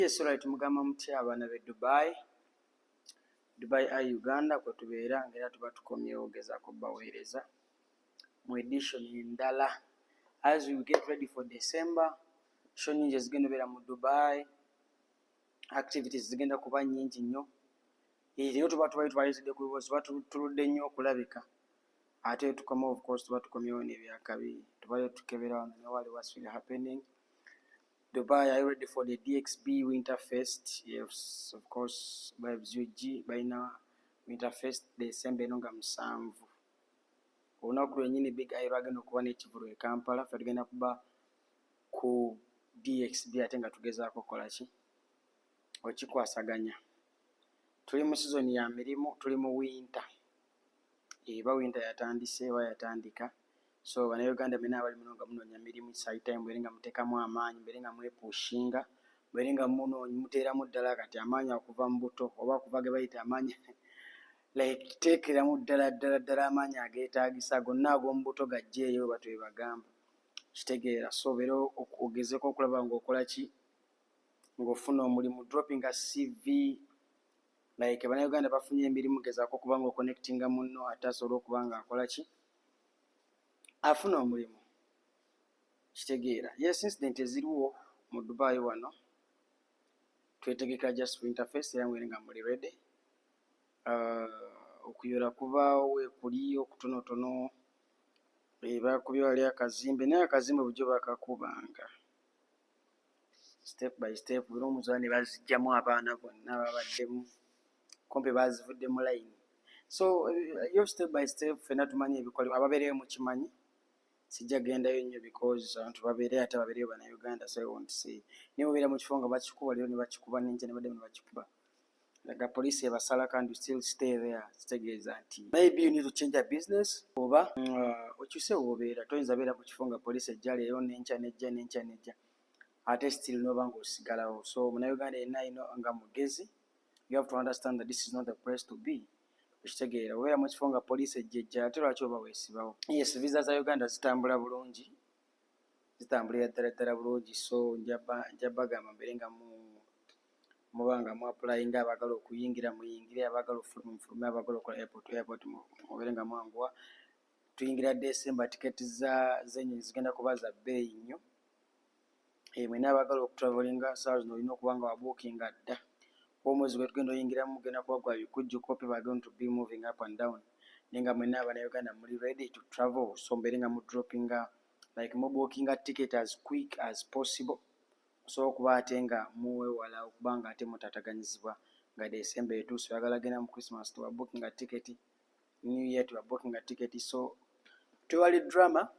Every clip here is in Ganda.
Yes, alright, mugamba mutya abaana b'e Dubai? Dubai Eye Uganda kwe tubeera ng'era tuba tukomyewo gezaako baweereza mu edition endala as we get ready for December. Show nyingi ezigenda obeera mu Dubai, activities zigenda kuba nnyingi nnyo. Leero tuba tubayo tubaleetedde ku bibuuzo, tuba tuludde nnyo okulabika ate tukoma. Of course tuba tukomyewo n'ebyakabi, tubayo tukebera wano ne wali what's really happening. Dubai, are you ready for the DXB Winter Fest? Yes, of course, Vibes UG balina Winter Fest December eno nga 7. Olunaku lwennyini Big Eye lwagenda okuba n'ekivvulu e Kampala, ffe tugenda kuba ku DXB ate nga tugezaako okukola ki? Okikwasaganya. Tuli mu season ya mirimu, tuli mu winter. Eba winter yatandise oba yatandika. So bannayuganda mwenna abali muno nga munoonya mirimu, it's high time mubeere nga muteekamu amaanyi, mubeere nga mwepushinga, mubeere nga muteeramu ddala kati amaanyi okuva mu buto oba okuva ge bayita amaanyi, like teekeramu ddala ddala ddala amaanyi ageetaagisa gonna ag'omu buto gajjeeyo batyo bwe bagamba. Kitegeera? So obeere ogezeeko okulaba ng'okola ki, ng'ofuna omulimu, dropping a CV. Like bannayuganda bafunye emirimu, gezaako okuba ng'oconnectinga munno ate asobole okuba ng'akola ki, afuna omulimu. Kitegeera? Yes, incident eziriwo mu Dubai wano, twetegekera just Winter Fest era mubeere nga muli ready. Okuyola kubaawo weekuli okutonotono, bakubye wali akazimbe, naye akazimbe bulijjo bakakubanga step by step, era omuzaana ne baziggyamu abaana bonna babaddemu kumpi bazivudde mu line. So yo step by step ffenna tumanyi ebikolebwa, ababeereyo mukimanyi, sijja kugendayo nnyo because abantu babeereyo ate babeereyo bannayuganda, so I won't say. Naye bw'obeera mu kifo nga bakikuba leero ne bakikuba n'enkya ne baddamu ne bakikuba, nga poliisi ebasalako and you still stay there, kitegeeza nti maybe you need to change a business oba okyuse w'obeera. Toyinza beera ku kifo nga poliisi ejja leero n'enkya n'ejja n'enkya n'ejja ate still n'oba ng'osigalawo. So munnayuganda yenna alina nga mugezi, you have to understand that this is not the place to be. Okitegeera? Obeera mu kifo nga poliisi ejja ejja, ate lwaki oba weesibawo? Yes, visa za Uganda zitambula bulungi, zitambulira ddala ddala bulungi. So nja bagamba mbeere nga muba nga mu applyinga, abaagala okuyingira muyingire, abaagala ofuluma mufulume, abaagala okukola airport to airport mubeere nga mwanguwa. Tuyingira December, tiketi z'ennyonyi zigenda kuba za bbeeyi nnyo. Mwenna abaagala okutravelinga, ssaawa zino olina okuba nga wabookinga dda. Omwezi gwe tugenda oyingiramu gugenda kuba gwa bikujjuko, people are going to be moving up and down. Naye nga mwenna abannayuganda muli ready to travel, so mbeere nga mudropinga, like mubookinga ticket as quick as possible, musobole okuba ate nga mwewala okuba nga ate mutaataganyizibwa nga December etuuse. Oyagala genda mu Christmas, tewabookinga ticket, New Year tewabookinga ticket, so twewale drama,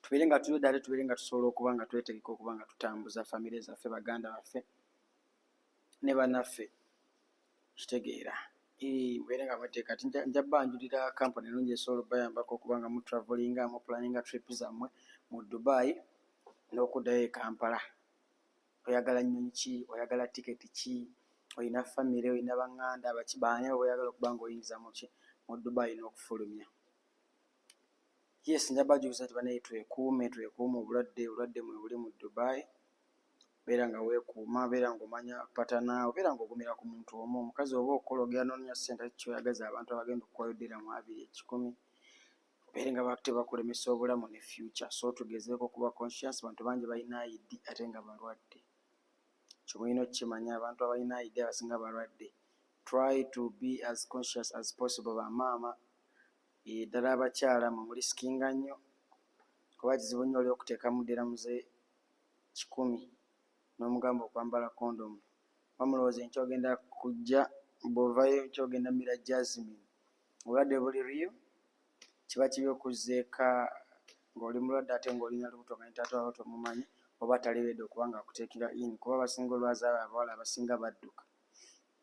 tubeere nga tuli ate tubeere nga tusobola okuba nga twetegeka okuba nga tutambuza famire zaffe, baganda baffe ne bannaffe. Kitegeera? Mubeere nga mweteeka ati nja banjulira kampani ennungi esobola okubayambako okuba nga mutravelinga, muplaninga trip zammwe mu Dubai n'okuddayo e Kampala. Oyagala nnyonyi ki? Oyagala tiketi ki? Oyina famire, oyina baŋŋanda baki, baani abo boyagala okuba ng'oyingiza mu ki, mu Dubai n'okufulumya? Yes, nja bajjukiza nti bannaye twekuume, twekuume obulwadde, obulwadde mwe buli mu Dubai. Beera nga weekuuma, beera ng'omanya partner, obeera ng'ogumira ku muntu omu. Omukazi oba okola ogenda n'onoonya ssente, ate kyoyagaza abantu abagenda okukuwaayo dirham 20, 100, obeere nga tebakulemesa obulamu ne future. So tugezeeko okuba conscious, bantu bangi balina ID ate nga balwadde. Kyo mulina okkimanya, abantu abalina ID abasinga balwadde. Try to be as conscious as possible. Bamaama, ddala abakyala mmwe mulisikinga nnyo kuba kizibu nnyo oli okuteekamu dirham ze 100 n'omugamba okwambala kondomu. Oba mulowooza enkya ogenda kujja, bw'ovaayo enkya ogenda mmira jasmine. Obulwadde buli real, kiba kibi okuzza eka ng'oli mulwadde ate ng'olina lubuto nga ne taata wo tomumanyi oba tali ready okuba nga akuteekera in, kuba abasinga olwaza abo abawala abasinga badduka.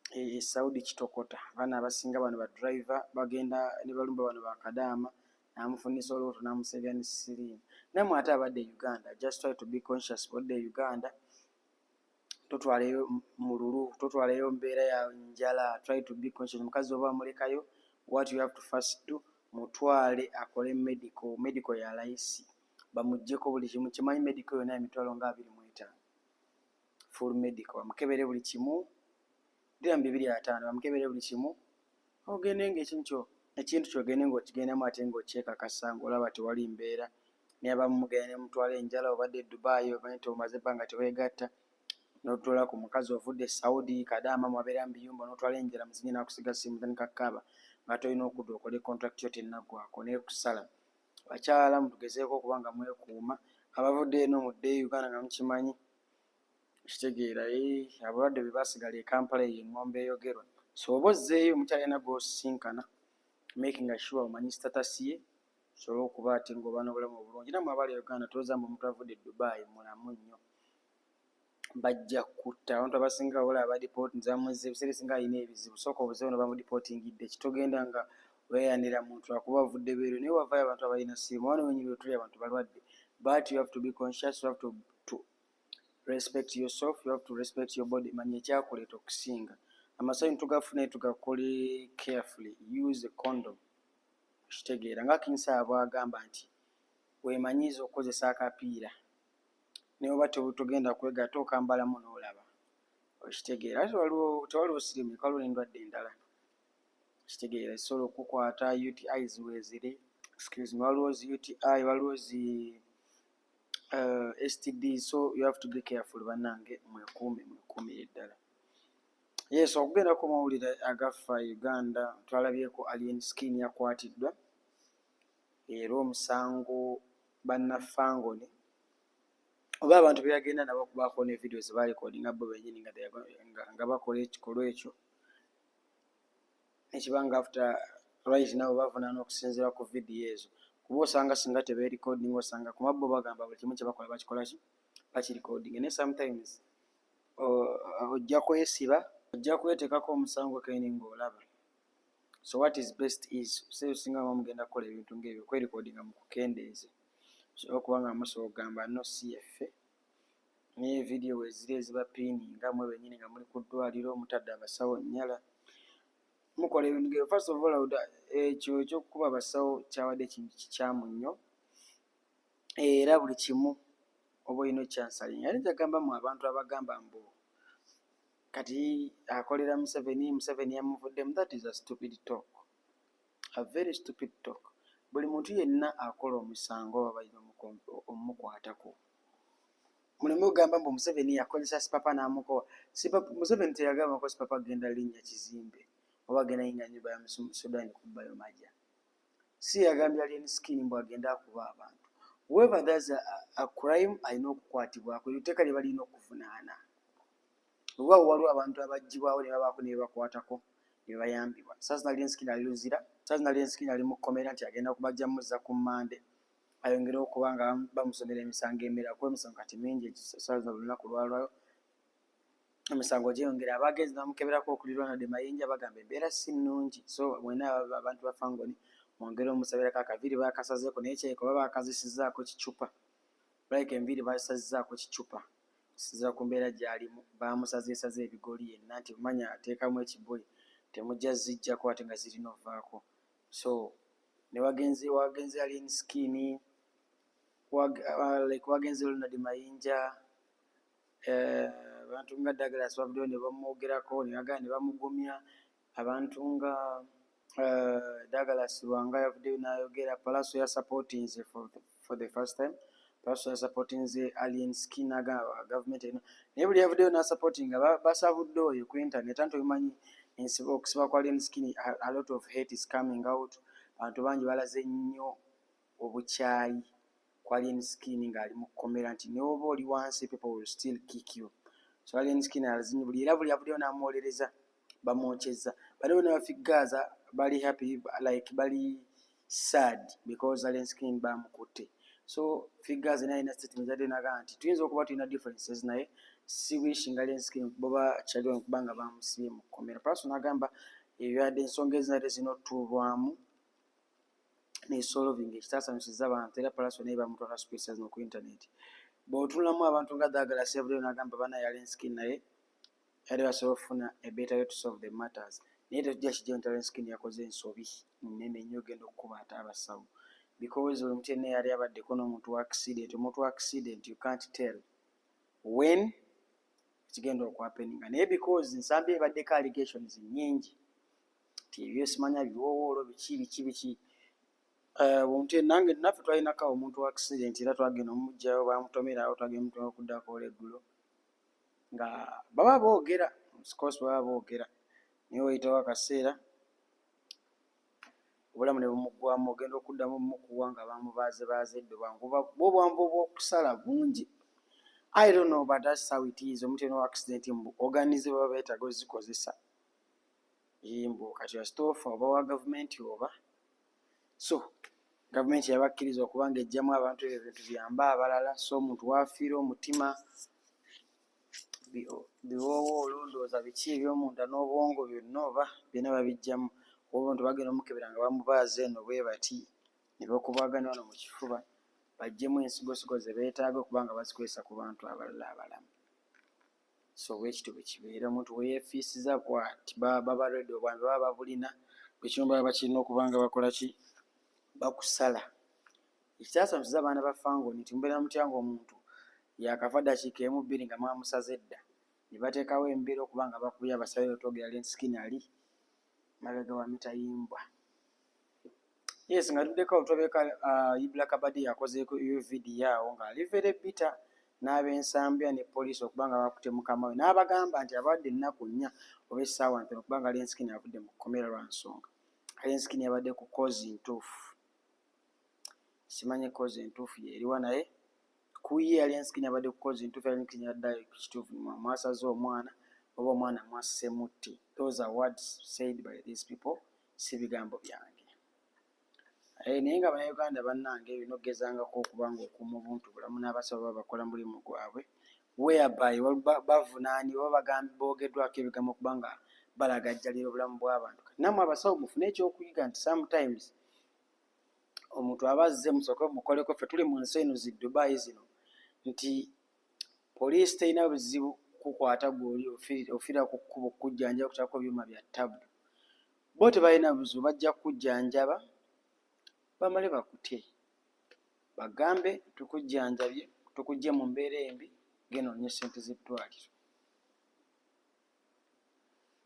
E Saudi kitokota, abaana abasinga bano ba driver bagenda ne balumba bano bakadaama, n'amufunisa olubuto n'amusiiga ne siriimu. Nammwe ate abadde e Uganda, just try to be conscious. Bw'odda e Uganda totwalayo mululu, totwalayo mbeera ya njala, try to be conscious. Omukazi oba wamulekayo, what you have to first do, mutwale akole medical, medical ya layisi. Bamuggyeko buli kimu. Kimanyi medical yonna 250,000, full medical, bamukebere buli kimu, dirham 250, bamukebere buli kimu. Ogende nga ekintu kyo, ekintu kyogende nga okigendamu ate nga okyekakasa nga olaba tewali mbeera. Naye abamu mugenda ne mutwala enjala. Obadde e Dubai, omanyi nti omaze ebbanga teweegatta, n'otoola ku mukazi ovudde e Saudi kadaama, mwabeera mu biyumba, n'otwala enjala, muzinyi n'akusiga simu, tandika kukaaba nga tolina okudda okole contract yo tennaggwako neekusala. Bakyala, mutugezeeko okuba nga mwekuuma. Abavudde eno muddeeyo Uganda nga mukimanyi, kitegeera abalwadde bwe basigala e Kampala, eyo eŋŋombe eyogerwa. So oba ozzeeyo, omukyala yenna gw'osisinkana, making sure omanyi status ye, osobole okuba ate ng'oba n'obulamu obulungi. Nammwe abali e Uganda, tolowooza mbu omuntu avudde e Dubai mulamu nnyo, bajja kutta. Abantu abasinga olaba badipootinze, bamuzza, ebiseera ebisinga alina ebizibu. Sooka obuzeewo ne bamudipotingidde. Kitogenda nga weeyanira muntu lwakuba avudde bweru, naye wavaayo abantu abalina siriimu. Wano wenyini wetuli abantu balwadde, but you have to be conscious, you have to respect yourself, you have to respect your body. Manya ekyakuleeta okusinga amasanyu tugafune, tugakole carefully, use a condom. Kitegeera nga Kinsaa bwagamba nti weemanyiiza okukozesa akapiira, naye oba togenda kwegatta, okambalamu n'olaba. Okitegeera, ate tewaliwo siriimu, waliwo n'endwadde endala, kitegeera, ezisobola okukukwata. UTIs weeziri, excuse me, waliwo zi UTI, waliwo zi STD, so you have to be careful. Bannange, mwekuume, mwekuumire ddala. Yes, okugendako mawulire agafa Uganda, twalabyeko Alien Skin yakwatiddwa, era omusango bannafangone oba abantu beyagenda nabo okubaako ne video zebarekodinga bo benyini nga bakola ekikolwa ekyo, nekibanga after right now bavunaana okusinziira ku vidiyo ezo. Kuba osanga singa tebeerikodinga, osanga kuba bo bagamba buli kimu kyebakola bakikola ki, bakirikodinga, naye sometimes ojja kwesiba, ojja kweteekako omusango kenyini ng'olaba. So what is best is, ebiseera ebisinga muba mugenda kukola ebintu ng'ebyo, kwerikodinga mu kukendeeze, osobola okuba nga musobola okugamba, "No, si yaffe." Naye vidiyo weeziri ezibapiininga mmwe bennyini nga muli ku ddwaliro, mutadde abasawo nnyala, mukola ebintu ng'ebyo. First of all, ekyo ekyokukuba abasawo kyabadde kintu kikyamu nnyo, era buli kimu oba olina okyansalinga. Ate njagamba mmwe abantu abagamba mbu kati akolera Museveni, Museveni yamuvuddemu, that is a stupid talk, a very stupid talk. Buli muntu yenna akola omusango oba balina omukwatako. Muleme okugamba mbu Museveni yakozesa Sipapa n'amukowa. Museveni teyagambako Sipapa genda linnya kizimbe oba genda yingira nnyumba ya Sudan kubbayo maja. Si yagambye Alien Skin mbu agende akuba abantu. Whoever does a crime alina okukwatibwako, eryo tteeka lye balina okuvunaana. Weewaawo waliwo abantu abaggyibwawo ne babaako ne bebakwatako ne bayambibwa. Saawa zino Alien Skin ali Luzira, saawa zino Alien Skin ali mu kkomera nti agenda kubajja muzza ku Mmande ayongere okuba nga bamusomera emisango emirala, kuba emisango kati mingi. Saawa zino buli lunaku lwalwayo emisango gyeyongera. Abagenzi bamukeberako okuli Ronald Mayinja bagamba embeera si nnungi. So mwenna abantu ba Fangoni mwongere omusabirako. Akaviiri baakasazeeko, naye kirabika oba baakazisizzaako kicupa, like enviiri bazisazizaako kicupa okusinziira ku mbeera gy'alimu. Baamusazeesaze ebigoli yenna nti manya ateekamu ekiboyi, temujja ziggyako ate nga zirina ovvaako. So ne wagenze, wagenze Alien Skin, like wagenze Ronald Mayinja, abantu nga Douglas bavuddeyo ne bamwogerako ne bagamba ne bamugumya. Abantu nga Douglas Lwanga yavuddeyo n'ayogera. Pallaso yasupportinze for the first time. Pallaso yasupportinze Alien Skin n'agamba gavumenti erina, naye buli yavuddeyo n'asupportinga basabudde oyo ku internet. Anti obimanyi, okusiba kwa Alien Skin, a lot of hate is coming out. Abantu bangi balaze nnyo obukyayi ku Alien Skin ng'ali mu kkomera, nti ne bw'oba oli wansi, people will still kick you. So Alien Skin alaze buli, era buli avuddeyo n'amuwolereza bamwokyezza. Bano bonna ba Fik Gaza bali happy, like bali sad because Alien Skin bamukutte. So Fik Gaza naye alina statement yadde n'agamba nti tuyinza okuba tulina differences, naye si wishinga Alien Skin boba kyaliwo kubanga bamusibye mu kkomera. Pallaso n'agamba ebyadde ensonga ezinadde zirina otutuulwamu ne solving, ekitaasanyusizza abantu. Era Pallaso naye bamutwala spaces zino ku internet. Bw'otunulamu abantu nga Douglas yavuddeyo n'agamba banaye Alien Skin naye yali basobola okufuna a better way to solve the matters, naye tetujja kijja nti Alien Skin yakoze ensobi nnene nnyo ogenda okukuba ate abasawo. Because buli muntu yenna yali abaddeko n'omuntu wa accident, omuntu wa accident, you can't tell when ekigenda okuhappeninga. Naye because Nsambya ebaddeko allegations nnyingi nti ebyosimanya biwoowoolo biki biki biki, omuntu nange naffe twalinako omuntu wa accident, era twagenda omugjayo, bamutomerawo, twagenda mutomera okuddako olweggulo nga baba boogera. Of course baba boogera, naye wayitawo akaseera obulamu ne bumuggwamu. Ogenda okuddamu omukuwa nga bamubaaze edde bwangu bwo obwangu obw'okusala bungi. I don't know, but that's how it is. Omuntu yenna wa accident, mbu organs baba beetaaga ozikozesa, mbu kati wasitoofa oba wa gavumenti oba so gavumenti yabakkiriza okuba nga ejjamu abantu ebyo ebintu byamba abalala. So omuntu waafiira omutima, biwoowo, olondooza biki ebyomunda n'obwongo byonna oba byonna babijjamu, oba abantu bagenda omukebera nga bamubaaza eno bwe bati ne bakubagana wano mu kifuba, baggyemu ensigosigo ze beetaaga okuba nga bazikozesa ku bantu abalala abalamu. So bwekityo bwe kibeera. Omuntu we yeefiisiza bw'ati, baba ready, obwambe baba babulina, buli kimu baba bakirina okuba nga bakola ki, bakusala. Ekikyasanyusiza abaana ba Fangoni nti mubeera mutya ng'omuntu yakafa ddakiika emu bbiri nga mwamusaze dda, ne bateekawo embeera okuba nga bakubye abasawo otwogera Alien Skin ali mabega wa mitayimbwa. Yes, nga tuddeko tulabeka Ibra Kabadi yakozeeko vidiyo awo ng'ali very bitter n'ab'Ensambya ne poliisi okuba nga bakutte mukama we, n'abagamba nti abadde ennaku 4 oba essaawa ntono okuba nga Alien Skin avudde mu kkomera, lwa nsonga Alien Skin yabadde ku cause ntuufu. Simanyi cause entuufu yeeriwa, naye ku ye Alien Skin yabadde ku cause ntuufu. Alien Skin yaddayo ku kituufu, mwasaze omwana oba omwana mwasse mutti. Those are words said by these people, si bigambo byange. Naye nga Bannayuganda bannange, ebino okugezangako okuba nga okuuma obuntu bulamu n'abasawo baba bakola mulimu gwabwe, whereby bavunaanibwa oba boogeddwako ebigambo okuba nga balagajjalira obulamu bw'abantu. Kati nammwe abasawo mufune ekyokuyiga nti sometimes omuntu aba azze, musooke mukoleko. Ffe tuli mu nsi eno zi Dubai zino nti poliisi terina buzibu kukwata gwe oli ofiira ku kkubo okukujjanjaba okuteekako byuma bya ttabu. Bo tebalina buzibu, bajja kukujjanjaba bamale bakute, bagambe tukujjanjabye, tukuggye mu mbeera embi, genda ononye ssente z'eddwaliro.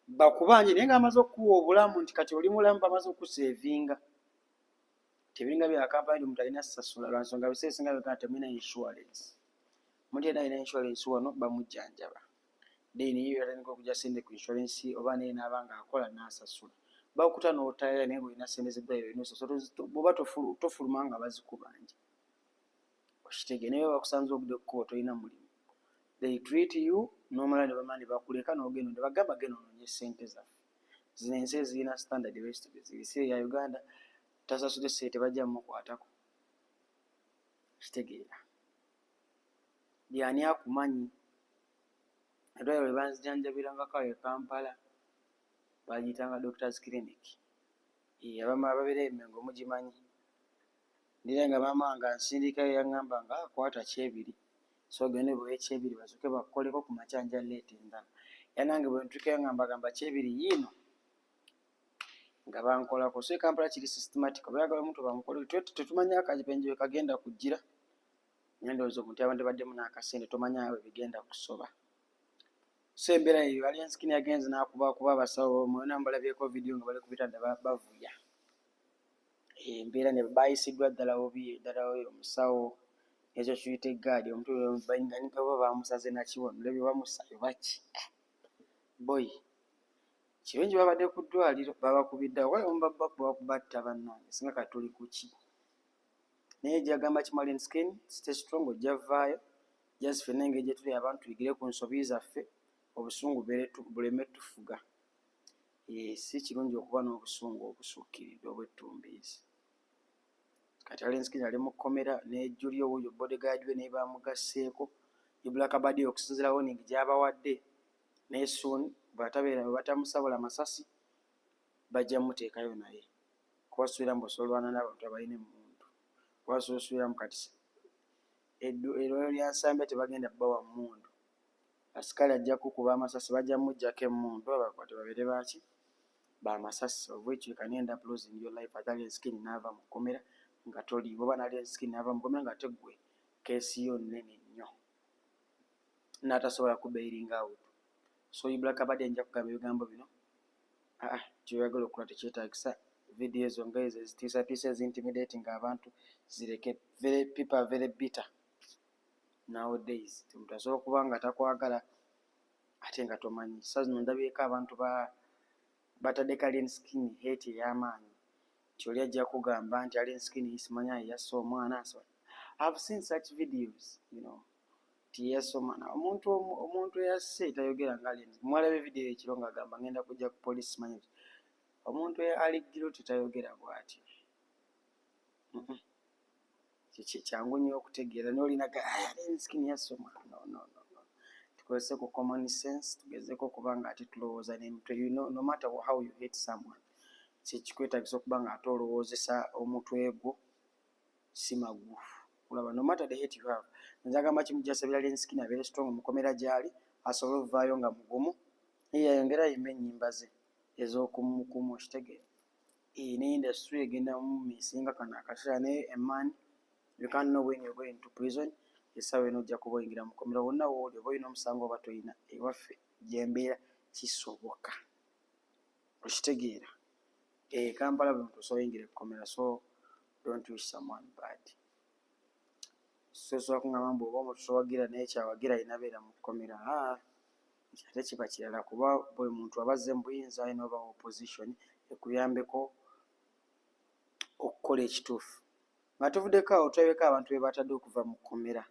Bakubanje, naye nga bamaze okukuwa obulamu nti kati oli mulamu, bamaze okuseevinga. Tebiringa bya kampani, omuntu alina sasula lwa nsonga biseera ebisinga bigamba temulina insurance. Omuntu yenna alina insurance wano bamujjanjaba, then ye yatandika okugya ssente ku insurance oba naye n'aba ng'akola n'asasula. Bakuta n'otayira, naye ng'olina ssente z'eddwaliro olina osasula, bw'oba tofuluma nga bazikubanja, okitegeera? Naye bakusanze ogudde ku kkubo, tolina mulimu, they treat you n'omala ne bamala ne bakuleka n'ogenda ne bagamba genda onoonye ssente zaffe. Zino ensi ezirina standard bwezityo bwe ziri, si eya Uganda, tasasudde ssente tebajja mmukwatako, kitegeera? Byani akumanyi? Eddwaliro lye banzijanjabirangako awo e Kampala bagiyitanga Doctors Clinic, ababeera e Mengo mugimanyi. Ndira nga maama wange ansindikayo, yaŋŋamba nga kwata kyebiri, so ogende obuwe kyebiri basooke bakukoleko, ku makya nja leeta endala. Era nange bwe ntuukayo nga mbagamba kyebiri yiino, nga bankolako. So e Kampala kiri systematic, oba oyagala omuntu bamukole, tetumanyi akabenje we kagenda kujjira, naye ndowooza omuntu yabadde baddemu n'akasente, tomanya we bigenda kusoba. So embeera yeyo. Alien Skin yagenze n'akubakuba abasawo, mwena mubalabyeko vidiyo nga bali ku bitanda bavuya. Embeera ne bayisiddwa ddala bubi ddala. Oyo omusawo ekyo kiyita eggaali, omuntu oba bamusaze nakiwano, olabye bamusayo baki boy, kirungi babadde ku ddwaliro babakubidde awo bakubatta. Bannange, singa kati tuli ku ki? Naye gyagamba kimu, Alien Skin, stay strong, ojja vaayo. Just ffenna engeri gye tuli abantu tuyigire ku nsobi zaffe, obusungu buleme tufuga. Si kirungi okuba n'obusungu obusukkiridde obw'ettumbiizi. Kati Alien Skin ali mu kkomera ne Julio wuuyo bodyguard we, naye bamugasseeko Ibra Kabadi okusinziira warning gy'abawadde. Naye soon bw'atabeera bwe batamusabula masasi bajja muteekayo, naye kuba suubira mbu osobola olwana n'abantu abalina emmundu, kuba suubiramu kati erwaliro lya Nsambya tebagenda bbawa mmundu. Asikaali ajja kukuba amasasi, bajja muggyako emmundu babakwate babeere baaki bamasasi, of which you can end up losing your life. Ate Alien Skin n'ava mu kkomera. Nga toli oba n'Alien Skin ava mukomera nga ate ggwe case yo nnene nnyo n'atasobola kubailinga out. So Ibra Kabadi, nja kugamba ebigambo bino, aa kyoyagala okukola tekyetagisa. Vidiyo ezo nga ezo ezitiisatiisa, ezintimidating abantu, zireke. Very people are very bitter nowadays. Omuntu asobola okuba nga takwagala ate nga tomanyi. Sa zino ndabyeko abantu bataddeko Alien Skin hate ey'amaanyi, nti oli ajja kugamba nti Alien Skin simanya yasse omwana. I've seen such videos nti yasse omwana. Omuntu eyasse tayogera nga Alien. Mwalaba evidiyo ekiro ng'agamba ngenda kujja ku police, simanyi. Omuntu ali guilty tayogera bw'atyo. Kyangu nnyo okutegeera naye olinaga Alien Skin yasse omwana. No, no, no, no. Tukozese ku common sense, tugezeeko okuba nga ate tulowooza n'emitwe. No matter how you hate someone, kyekikwetagisa okuba nga ate olowoozesa omutwe gwo si magufu olaba. No matter the hate you have, nze agamba kimujasabira Alien Skin abeere strong mukomera gy'ali, asobole okuvaayo nga mugumu, ye yayongere ayimbe ennyimba ze ez'okumukumu. Okitegeera, ne industry egenda mumisinga kano akaseera. Naye a man, you can't know when you're going to prison. Essaawa eno ojja kuba oyingira mukomera wonna wooli, oba olina omusango oba toyina. Ewaffe gyembeera kisoboka, okitegeera. Kampala buli muntu osobola oyingira ekkomera. So don't wish someone bad. Sosobola kuŋŋamba mbu oba omuntu towagira naye kyawagira alina beera mu kkomera. Ate kiba kirala, kuba buli muntu aba azze mu buyinza alina oba opposition ekuyambeko okukola ekituufu. Nga tuvuddeko awo, tulabyeko abantu be batadde okuva mu kkomera,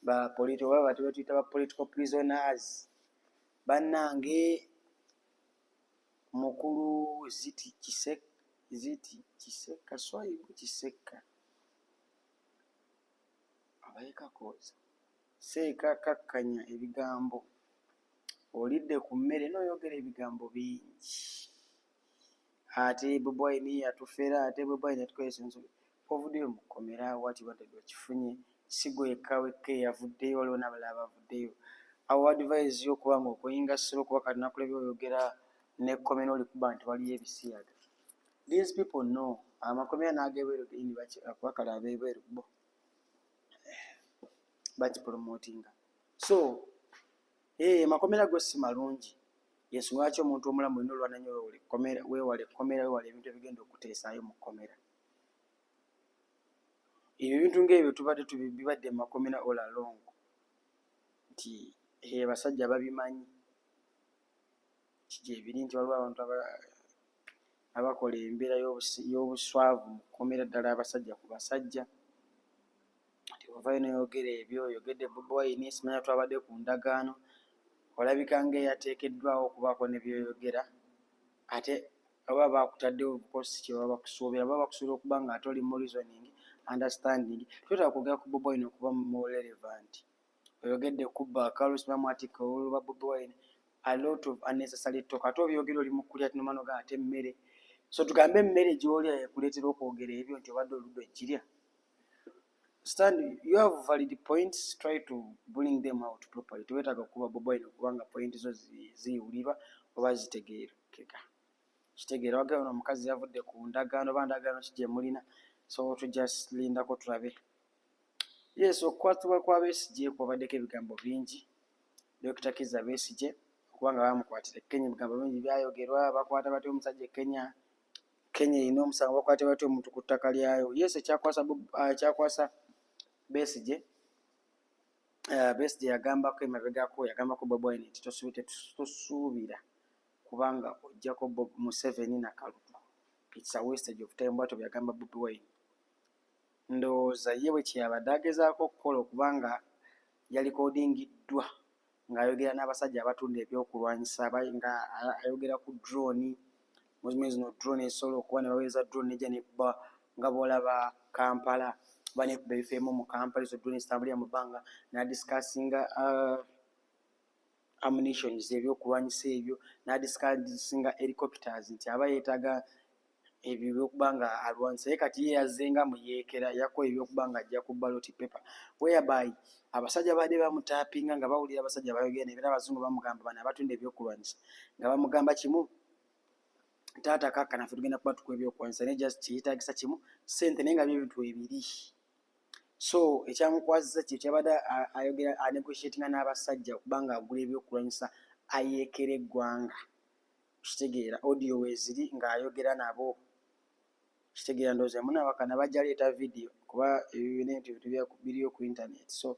oba batuyita ba political prisoners. Bannange, mukulu Ziti Ziti Kisekka, Swaibu Kisekka, abayekakooza seeka kakkanya ebigambo. Olidde ku mmere n'oyogera ebigambo bingi, ate Bobi Wine yatufera, ate Bobi Wine yatukozesa ensobi. Ovuddeyo mu kkomera, wati wanted okifunye. Si gwe wekka wekka eyavuddeyo, waliwo n'abalala bavuddeyo. Awo advise yo okuba nga okuyinga ssebo, kuba kati nakulabye oyogera n'ekkomera olikuba nti waliyo ebisiyaga. These people know amakomera n'agebweru genyini, kuba kale ab'ebweru bo bakipromotinga. So amakomera go si malungi. Yensonga lwaki omuntu omulamu olina olwana nnyo weewale ekkomera, weewale ebintu ebigenda okuteesaayo mu kkomera. Ebyo ebintu ng'ebyo tubadde bibadde mu makomera all along, nti abasajja babimanyi kigyebiri nti waliwo abantu abakola embeera y'obuswavu mu kkomera, ddala abasajja ku basajja. Nti ovayo noyogera ebyo oyogedde Bobi Wine simanya twabadde ku ndagaano, olabika ng'eyateekeddwawo okubaako ne byoyogera, ate oba bakutaddewo bukosi kye baba bakusuubira, baba bakusuubira okuba nga ate oli mu reasoning, understanding. Twetaaga kwogera ku Bobi Wine okuba more relevant. Oyogedde kubba akalulu, simanyi mwatikka obululu bwa Bobi Wine, a lot of unnecessary talk. Ate obyogera oli mu kulya, tinomala nogaa ate emmere. So tugambe emmere gy'olya ekuleetera okwogera ebyo nti obadde oludde ogirya? Stand, you have valid points, try to bring them out properly. Teweetaaga kuba Bobi Wine okubanga point zo ziwulirwa oba zitegeerekeka. Kitegeera wagala ono omukazi yavudde ku ndagaano oba ndagaano ki gye mulina. So tujja lindako tulabe. Yes, okukwatibwa kwa Besigye kwabaddeko ebigambo bingi. Dr Kizza Besigye okubanga bamukwatira e Kenya, ebigambo bingi byayogerwa. Bakwata batya omusajja e Kenya? Kenya erina omusango, bakwate batya omuntu ku ttaka lyayo? Yes, ekyakwasa Besigye, Besigye yagambako emabegako, yagambako Bobi Wine nti tosuubira kubanga ojjako Museveni nakalulu, it's a wastage of time. Bwatyo byagamba Bobi Wine. Ndowooza ye bwe kyeyabadde agezaako okukola, okubanga yalikodingiddwa ng'ayogera n'abasajja abatunda ebyokulwanyisa, nga ayogera ku drone. Muzimu zino drone ezisobola okuba ne baweereza drone nejja nekuba nga bw'olaba Kampala oba nekuba ebifo ebimu mu Kampala. Ezo drone zitambulira mu bbanga. N'adiscussinga ammunitions, ebyokulwanyisa ebyo, n'adiscussinga helicopters, nti aba yeetaaga ebyo ebyokuba nga alwanyisa. Naye kati ye yazzenga muyeekera, yakola ebyokuba nga ajja ku ballot paper, whereby abasajja baadde bamutaapinga nga bawulira abasajja bayogera. Era abazungu bamugamba, bano abatunda ebyokulwanyisa, nga bamugamba kimu. Taata kakkana, ffe tugenda kuba tukuwa ebyokulwanyisa, naye just kyeyetagisa kimu, ssente, naye nga byebintu ebiri. So ekyamukwasiza kye kyabadde ayogera, anegotiatinga n'abasajja okuba nga agula ebyokulwanyisa ayeekera eggwanga. Kitegeera audio weeziri ng'ayogera nabo. Kitegeera ndowooza munawakana bajja leeta video, kuba ebyo ebintu biriyo ku internet. So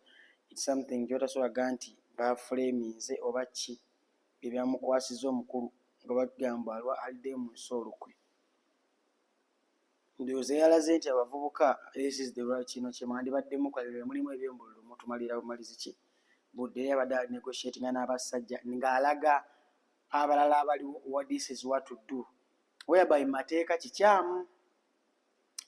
it's something kyotasobola ga nti baframinze oba ki ebyamukwasiza omukulu nga bagamba alwa aliddeyo mu nsi olukwe. Ndowooza yalaze nti abavubuka, this is the right, kino kye mwandibaddemu kalire, mulimu ebyembululu, mutumalira bumalizi ki budde. Era abadde negotiatinga n'abasajja ng'alaga abalala abaliwo what this is, what to do, whereby mateeka kikyamu.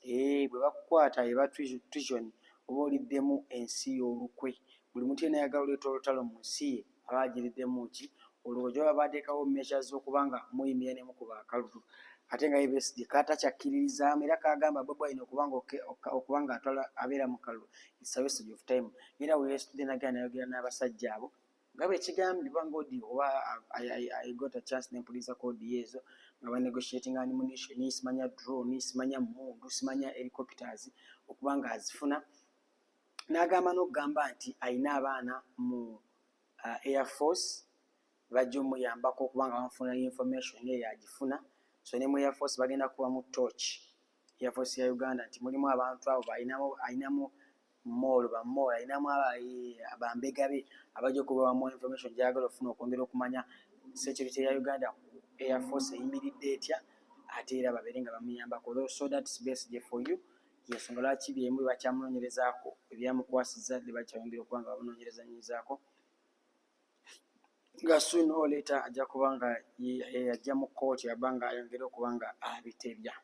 Bwe bakukwata eba treason, oba oliddemu ensi y'olukwe. Buli muntu yenna ayagala oleeta olutalo mu nsi ye aba agiriddemu ki olwo gyoba bateekawo measures z'okuba nga muyimirira ne mukuba akalulu, ate nga ye Besigye katakyakiririzaamu era kagamba Bobi Wine okuba nga atwala abeera mu kalulu, it's a wastage of time. Era weyesitudde nagenda nayogera n'abasajja abo nga bwe kigambibwa nga audio oba I got a chance nempuliza audio ezo nga banegotiating ammunition, simanya drone, simanya mundu, simanya helicopters, okuba nga azifuna. N'agamba n'okugamba nti ayina abaana mu Air Force bajja omuyambako okuba nga bamufuna information eyo agifuna. So ne mu Air Force bagenda kubamu torch, Air Force ya Uganda, nti mulimu abantu abo ayinamu moolo bamoolo, ayinamu bambega be abajja okubawamu information gyayagala okufuna okwongera okumanya security ya Uganda, Air Force eyimiridde etya, ate era babeere nga bamuyambako. So that's Besigye for you. Yensonga lwaki byemu bakyamunoonyerezaako, ebyamukwasiza bakyayongera okuba nga bamunoonyerezanyizaako, nga soon or later ajja kuba nga yajja mu kkooti aba nga ayongere okuba nga abitebya.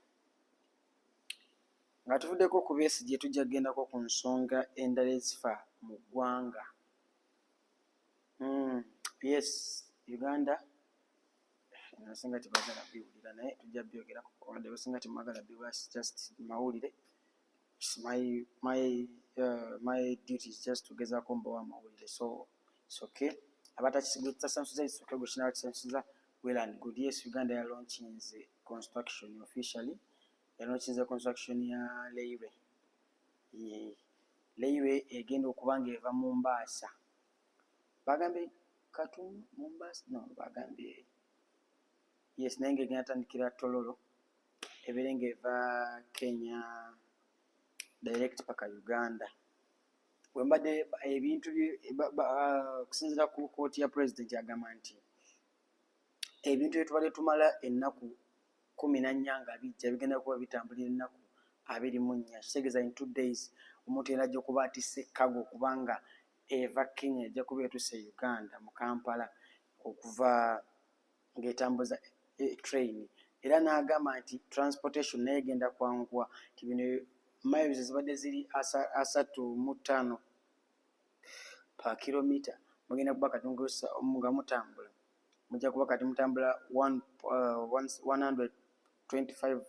Nga tuvuddeko ku Besigye, tujja kugendako ku nsonga endala ezifa mu ggwanga. Yes, Uganda abasinga tebagala biwulira, naye tujja byogerako wadde abasinga temwagala biwulira. Just mawulire. My duty is just tugezaako mbawa amawulire, so it's okay. Abatakisansuza, it's okay. Gwe kinaba kisansuza, well and good. Yes, Uganda ya launchinze construction officially, yalaunchinze construction ya railway. Railway egenda okuba nga eva Mombasa, bagambye Katumu, Mombasa, no, bagambye yes, naye nga egenda tandikira Tororo, ebeere nga eva Kenya direct paka Uganda. Wembadde ebintu okusinziira ku kooti ya president, agamba nti ebintu byetubadde tumala ennaku 14 nga bijja, bigenda kuba bitambulira ennaku 24. Kitegeeza in 2 days omuntu era ajja okuba atisse cargo okubanga eva Kenya ejja kuba etuuse Uganda mu Kampala okuva ng'etambuza train. Era n'agamba nti transportation naye egenda kwanguwa, nti bino miles zibadde ziri 35 per kilomita, mugenda kuba kati nga mutambula, mujja kuba kati mutambula 125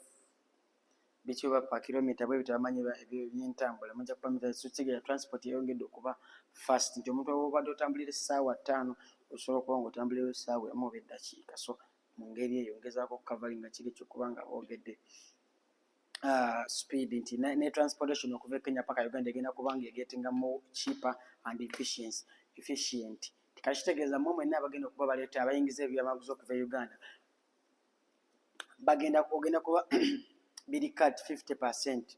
biki oba per kilomita bwe bityo. Abamanyi ebyentambula mujja kuba kitegeera transport eyongedde okuba fast, nti omuntu obadde otambulira essaawa 5, osobola okuba nga otambulirayo essaawa 1 oba eddakiika. So mu ngeri eyo ngezaako okukavalinga kiri ekyokuba nga boogedde speed, nti ne transportation okuva e Kenya paka Uganda egenda kuba nga egetinga more cheaper and efficient. Kati kitegeeza mmwe mwenna abagenda okuba baleeta abayingiza ebyamaguzi okuva e Uganda, bagenda ogenda kuba biri cut 50%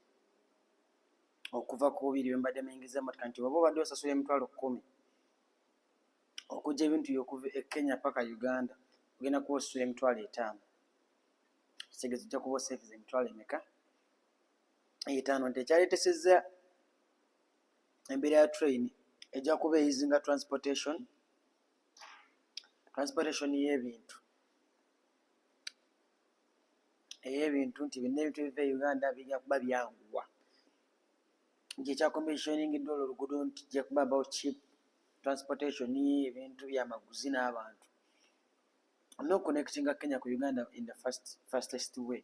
okuva ku biri bye mbadde muyingiza emmotoka, nti oba obadde osasula 100,000 okujja ebintu byokuva e Kenya paka Uganda, ogenda kuba osasula 50,000. Kitegeeza ojja kuba osavinze emitwalo emeka? 5. Nti ekyaleetesezza embeera ya train ejja kuba eyizinga transportation y'ebintu ey'ebintu, nti byonna ebintu ebiva e Uganda bijja kuba byanguwa, nti ekya commissioning olwo oluguudo nti kijja kuba about cheap transportation ebintu byamaguzi n'abantu, n'oconnectinga Kenya ku Uganda in the fastest way.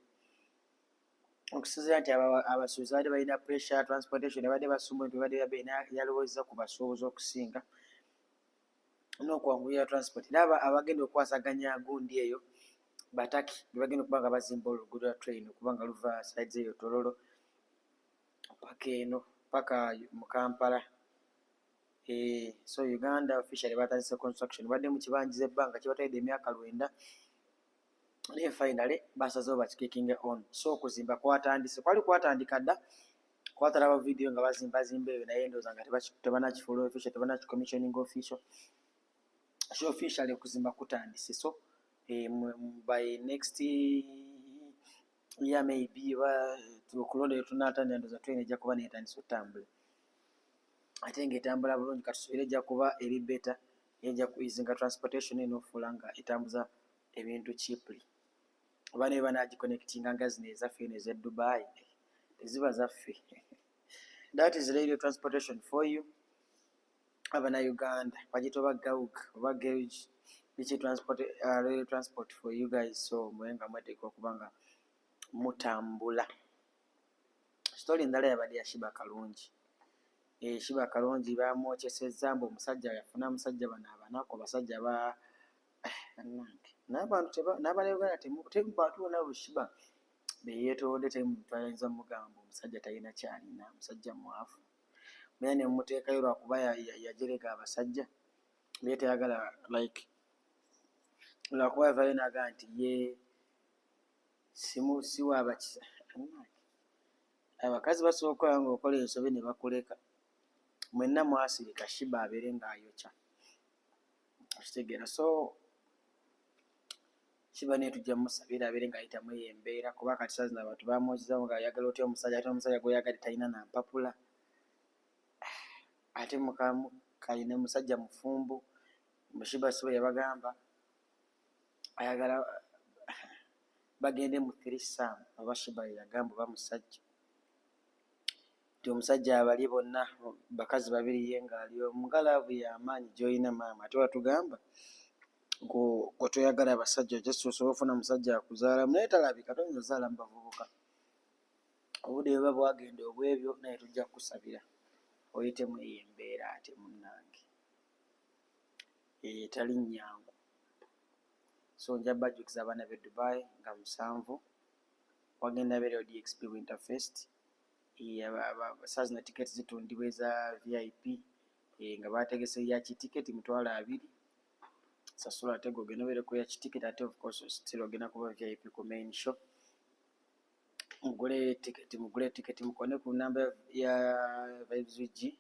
Okusinziira nti abasuubuzi babadde balina pressure, transportation ebadde basumba ebintu bibadde byabeeyi, yalowoozezza ku basuubuzi okusinga n'okwanguyira transport. Era abagenda okukwasaganya gundi eyo Bataki bebagenda okuba nga bazimba oluguudo lwa train okuba nga luva sides eyo Tororo paka eno paka mu Kampala. So Uganda officially batandise construction, badde mu kibanjiza ebbanga kibatwalidde emyaka 90, naye finally basazeewo bakikickinge on. So okuzimba kwatandise, kwali kwatandika dda, kwatalaba video nga bazimbazimba ebyo, naye ndowooza nga tebanakifuula official, tebanakicommissioning official. So officially okuzimba kutandise. So by next year maybe okulonda tunatandika, ndowooza train ejja kuba netandise otambula, ate ng'etambula bulungi. Katusuubire ejja kuba eri better, ejja kueasinga transportation eno okufuula nga etambuza ebintu cheaply, oba naye banagiconnectinga nga zino ezaffe eno ez'e Dubai teziba zaffe. That is railway transportation for you abanauganda. Bagiyita oba gaug oba gauge biki transport, railway transport for you guys. So mwe nga mweteeka okuba nga mutambula. Story endala yabadde ya Sheebah Kalungi. Sheebah Kalungi bamwokyesezza mbu omusajja yafuna musajja bano abanaku abasajja ba bannange n'abantu n'abannayuganda bantu bonna bu Sheebah beyeetoolodde temuntu ayinza mugamba omusajja talina kyalina, musajja mwavu, naye ne mumuteekayo lwakuba yajerega abasajja, naye tayagala like lwakuba yavaayo n'agamba nti ye simu si waabakisa. Abakazi basobola okukola ng'okola ensobi ne bakuleka. Mwenna mwasirika Sheebah abeere ng'ayokya, okitegeera? So Sheebah naye tujja mumusabira abeere ng'ayitamu eyo embeera, kuba kati saa zino abantu bamwozezaamu ng'ayagala otya omusajja, ate omusajja gw'oyagadde talina na mpapula, ate kalina musajja mufumbo. Sheebah si bwe yabagamba ayagala bagende mu threesome, oba Sheebah ye yagamba oba musajja nti omusajja abali bonna bakazi babiri ye ng'ali omu, nga love y'amaanyi gy'olina maama, ate watugamba gwe toyagala abasajja, just osobola ofuna musajja akuzaalamu naye talabika, toyinza ozaala mu bavubuka. Obudde bwe buba bwagenda obwebyo, naye tujja kukusabira oyitemu eyo embeera, ate munnange etali nnyangu. So nja bajjukiza abaana b'e Dubai nga 7 wagenda beerewo DXB Winter Fest. Saa zino tiketi zitundibwa eza VIP, nga bategese yaki tiketi 20,000, sasula ate gwe ogenda obeere ku yaki tiketi, ate of course still ogenda kuba VIP ku main show. Mugule tiketi, mugule tiketi, mukone ku namba ya Vibes UG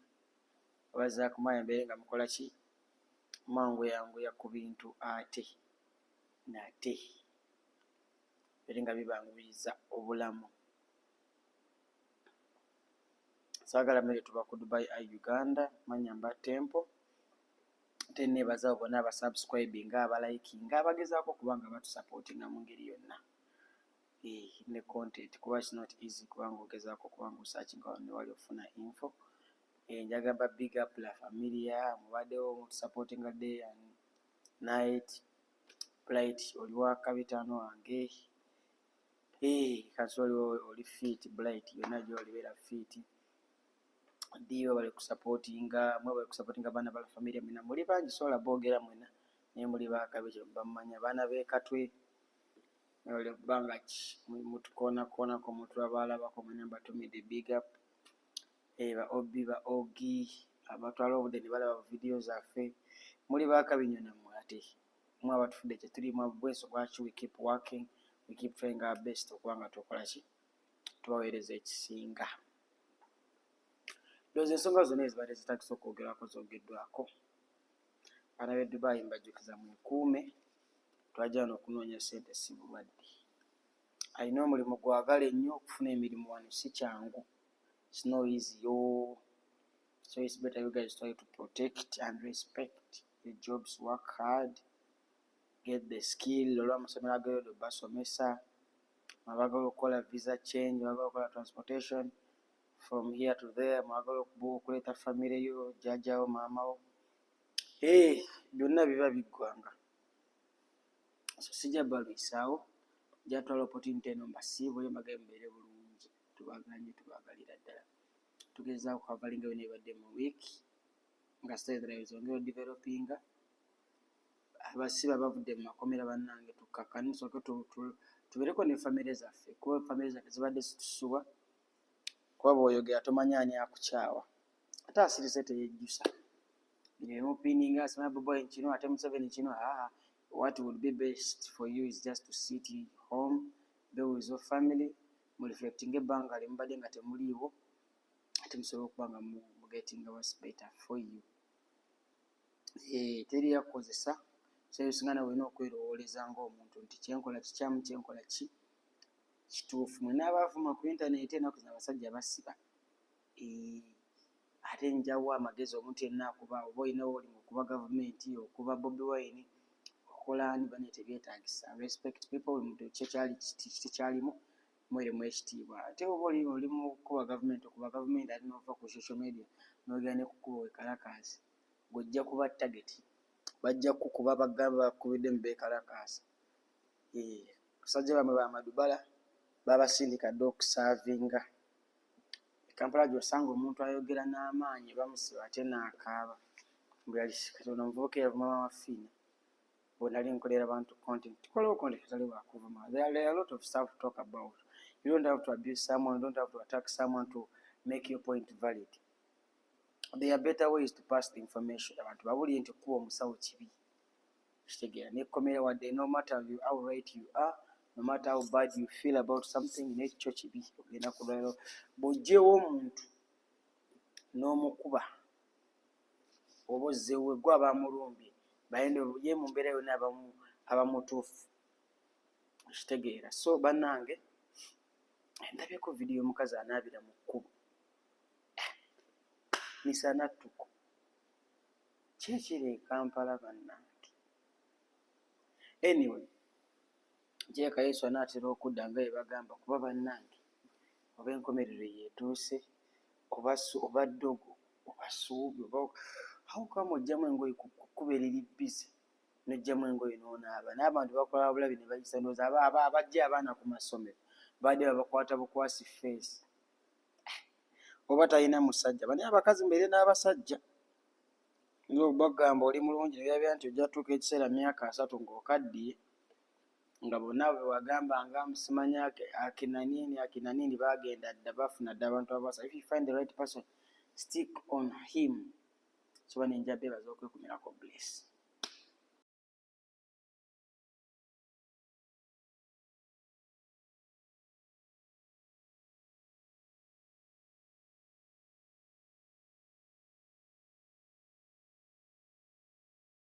oba Zakumaya, mbeere nga mukola ki mwanguyanguya ku bintu, ate nate beere nga bibanguyiza obulamu. Saagala mmere tuba ku Dubai i Uganda manya mba tempo, ate neebaza abo bonna abasubscribinga, abalikinga, abagezaako okuba nga batusupportinga mu ngeri yonna ne content, kuba it's not easy kubanga ogezaako okuba nga osearchinga wano ne wali ofuna info. Njagala ba big up La Familia, mubaddewo mutusupportinga day and night. Bright oli wa kabitaano wange, kansi oli fit. Bright yonna gy'olibeera fit ddiyo bali kusupportinga, mwe bali kusupportinga abaana ba La Familia mwena muli bangi, sobola boogera mwena, naye muli bakabi kye bamumanya abaana b'e Katwe mwebale kubanga ki mutukoonakoonako mutulabaalabako, mwena mbatumidde big up. Ba Obi ba Ogi abatwala obudde ne balaba vidiyo zaffe, muli bakabi nnyo nammwe, ate mwe abatufudde kye tuli bwenso lwaki we keep working, we keep trying our best okuba nga tukola ki tubaweereza ekisinga. Ndowooza ensonga zonna ezibadde zitagisa okwogerwako zoogeddwako. Abaana b'e Dubai mbajjukiza mwekuume, twajja wano okunoonya ssente si bulwadde. Alina omulimu gwagala ennyo, okufuna emirimu wano si kyangu, it's not easy yo. So it's better you guys try to protect and respect the jobs, work hard, get the skill. Olw'amasomero ageeyodo basomesa abagala okukola visa change, abagala okukola transportation from here to there, mwagala okuleeta famire yo, jjajjawo, maama wo, byonna biba biggwanga. So sijja balwisaawo, nja twala opportunity eno mbasiibule, mbagabe mubeere bulungi, tubaagala nnyo, tubaagalira ddala. Tugezaako coveringa byonna ebibadde mu week nga story endala zongera odevelopinga. Abasibe abavudde mu makomera, bannange, tukakkane, tusooke tubeereko ne famire zaffe, kuba famire zaffe zibadde zitusubwa, kuba bw'oyogera tomanya ani akukyawa, ate asirise teyejjusa. Bino ebimupiininga, simanyi Bobi Wine kino, ate Museveni kino. Aa, what would be best for you is just to sit home, be with your family, mureflectinga ebbanga lyemubadde nga temuliiwo, ate musobole okuba nga mugetinga what's better for you. Teri yakukozesa. Ebiseera ebisinga nawe olina okwerowooleza ng'omuntu nti kyenkola kikyamu, kyenkola ki kituufu. Mwenna abaavuma ku intaneti, ennaku zino abasajja basiba. Ate njawo amagezi omuntu yenna akuba, oba olinawo oli okuba gavumenti, okuba Bobi Wine, okola ani, bane, tebyetaagisa. Respect people. Buli muntu kyekyali tekyalimu mweremu ekitiibwa. Ate oba oli mu kukuba gavumenti, okuba gavumenti, ate nova ku social media nogenda ne kukuba wekalakaasi, ng'ojja kuba target, bajja kukuba bagamba bakubidde mu bekalakaasa. Basajja bamwe bamadubala babasindika dde okusaavinga. E Kampala gy'osanga omuntu ayogera n'amaanyi bamusiba ate n'akaaba. Kati ono omuvubuka eyavuma Mama Fiina, bwe nali nkolera bantu content, tukolawo content atali wakuvuma. There are a lot of stuff to talk about. You don't have to abuse someone, you don't have to attack someone to make your point valid. There are better ways to pass the information. Abantu babulire nti okuba omusawo kibi, kitegeera nekkomera wadde no matter how right you are, no matter how bad you feel about something, nekyo kibi. Ogenda kulwaliro, bw'oggyewo omuntu n'omukuba oba ozzeewo gwe abamulumbye, ye mu mbeera yonna aba mutuufu, kitegeera. So bannange, ndabyeko vidiyo y'omukazi anaabira mu kkubo misana ttuku. Ki ekiri e Kampala, bannange? Anyway, kirabika Yesu anaatera okudda nga bwe bagamba, kuba bannange, oba enkomerero yeetuuse, oba ddogo, oba ssuubi, oba how come oggyamu engoye ku kkubo eriri busy, n'oggyamu engoye n'onaaba, n'abantu bakola bulabi ne bayisa. Ndowooza abaggya abaana ku masomero babadde babakwata bukwasi feesi, oba talina musajja. Bani abakazi mubeere n'abasajja, bagamba oli mulungi, ne birabira nti ojja tuuka ekiseera myaka 30 ng'okaddiye, nga bonna be wagambanga simanyi akina nini, akina nini, baagenda dda, bafuna dda abantu abawasa. If you find the right person, stick on him. So bane, nja beebaza okwekumirako. Bless.